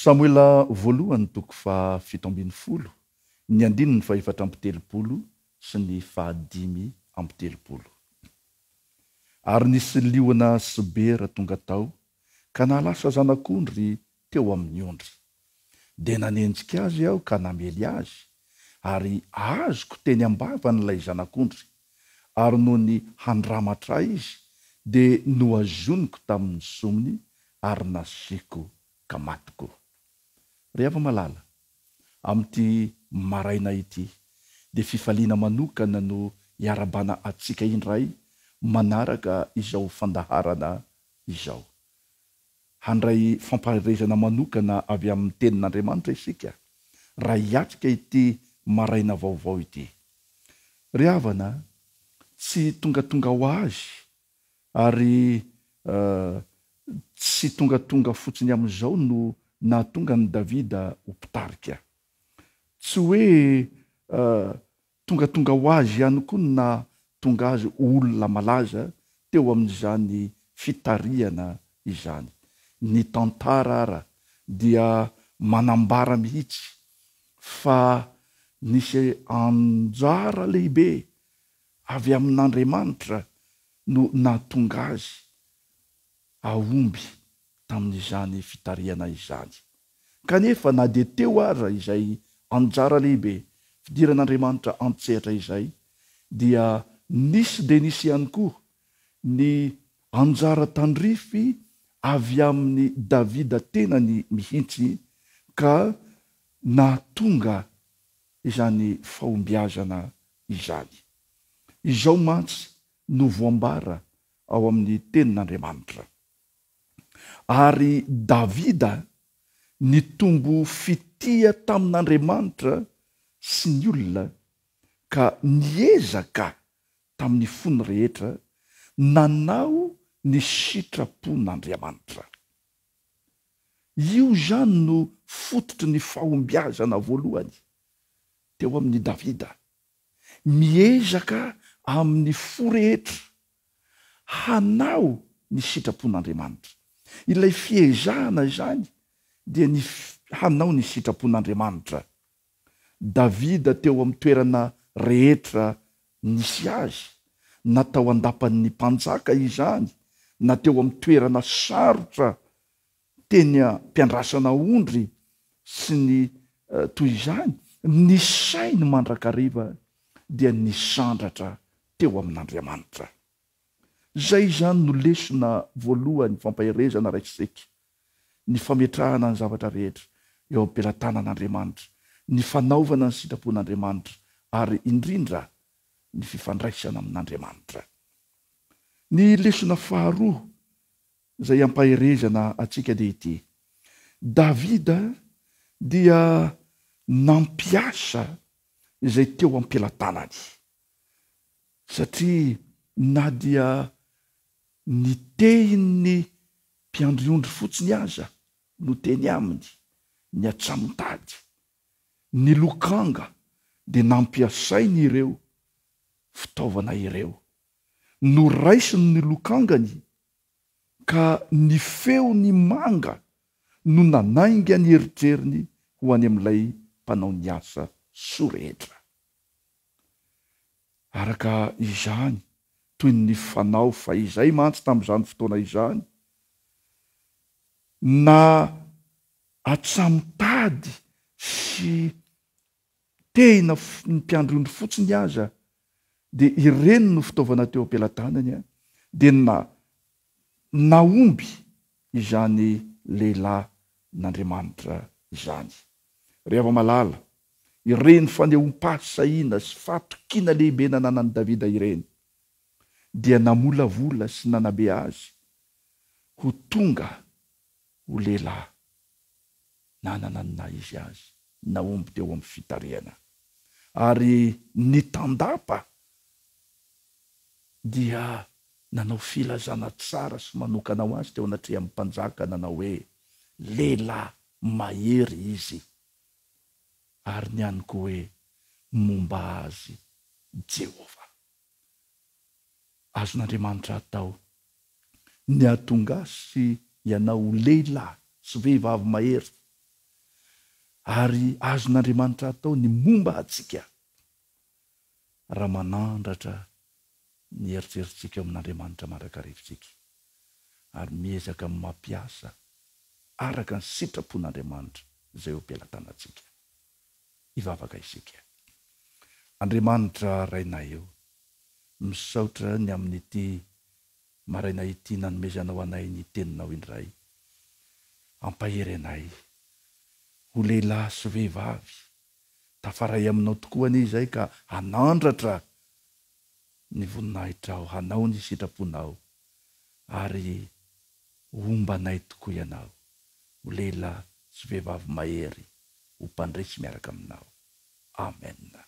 Samoela voalohany toko faha 17, ny andininy faha 34 sy ny faha 35. Ary nisy liona sy bera tonga tao ka nahalasa zanak'ondry teo amin'ny ondry. Dia nanenjika azy aho ka namely azy, ary azoko teny am-bavany ilay zanak'ondry, ary nony handramatra ahy izy, dia nohazoniko tamin'ny somony ary nasiako ka matiko. Ry hava-malala, amin'ity maraina ity, dia fifaliana manokana no iarabana antsika indray manaraka izao fandaharana izao. Handray fampaherezana manokana avy amin'ny Tenin'Andriamanitra isika raha hiatrika ity maraina vaovao ity. Ry havana, tsy tongatonga ho azy ary tsy tongatonga fotsiny amin'izao no nahatonga an'i Davida ho mpitarika. Tsy hoe Tongatonga ho azy ihany koa ny naha tonga azy ho olona malaza teo amin'izany fitarihana izany. Ny tantara ara dia manambara mihitsy fa nisy anjara lehibe avy amin'Andriamanitra no nahatonga azy hahomby tamin'izany fitarihana izany. Kanefa na dia teo aza izay anjara lehibe fidiran'Andriamanitra an-tsehatra izay, dia nisy dia nisy ihany koa ny anjara tandrify avy amin'i Davida tenany mihitsy ka nahatonga izany fahombiazana izany. Izao mantsy no voambara ao amin'ny Tenin'Andriamanitra. Ary Davida nitombo fitia tamin'Andriamanitra sy ny olona, ka niezaka tamin'ny fony rehetra nanao ny sitrapon'Andriamanitra. Io izany no fototry ny fahombiazana voalohany teo amin'i Davida. Miezaka amin'ny fo rehetra hanao ny sitrapon'Andriamanitra. Ilay fiezahana izany dia ny hanao ny sitrapon'Andriamanitra. Davida teo amin'ny toerana rehetra nisy azy, na tao an-dapan'ny mpanjaka izany, na teo amin'ny toerana sarotra teny am-piandrasana ondry sy ny toy izany, ny sainy mandrakariva dia nisandratra teo amin'Andriamanitra. Izay izany no lesona voalohany fampaherezana raisintsika, ny fametrahana ny zavatra rehetra eo am-pelatanan'Andriamanitra, ny fanaovana ny sitrapon'Andriamanitra ary indrindra ny fifandraisana amin'Andriamanitra. Ny lesona faharoa Izay ampaherezana antsika dia ity, Davida dia nampiasa izay teo am-pelatanany, satria na dia ny tehin'ny mpiandry ondry fotsiny aza no teny aminy, ny atsamotady, ny lokanga dia nampiasainy ireo fitaovana ireo. Noraisiny ny lokangany ka ny feony manga no nanainga ny eritreriny ho any amin'ilay mpanao ny asa soa rehetra. Araka izany, toy ny fanao fahizay mantsy tamin'izany fotoana izany, na atsamitady sy tehina ny mpiandry ondry fotsiny aza dia ireny no fitaovana teo am-pelatanany dia na nahomby izany lehilahy n'Andriamanitra izany. Ry hava-malala, ireny fanehoam-pahasahiana sy fahatokiana lehibe nananan'i Davida ireny dia namolavola sy nanabe azy ho tonga ho lehilahy nanana ny naha izy azy, nahomby teo amin'ny fitarihana. Ary ny tandapa dia nanao filazana tsara sy manokana ho azy teo anatrehan'ny mpanjaka nanao hoe, Lehilahy mahery izy. Ary ny any koa hoe, Momba azy Jehovah. Azon'Andriamanitra atao ny hahatonga ahy sy ianao ho lehilahy sy vehivavy mahery. Ary azon'Andriamanitra atao ny momba antsika raha manandratra ny eritreritsika eo amin'Andriamanitra mandrakariva isika ary miezaka mampiasa araka ny sitrapon'Andriamanitra izay eo am-pelatanantsika. Hivavaka isika. Andriamanitra Rainay o, misaotra ny amin'ity maraina ity nanomezanao anay ny Teninao indray. Ampahery anay ho lehilahy sy vehivavy tafaray aminao tokoa anie izay ka hanandratra ny voninahitrao, hanao ny sitraponao ary homba anay tokoa ianao ho lehilahy sy vehivavy mahery ho mpandresy miaraka aminao. Amen.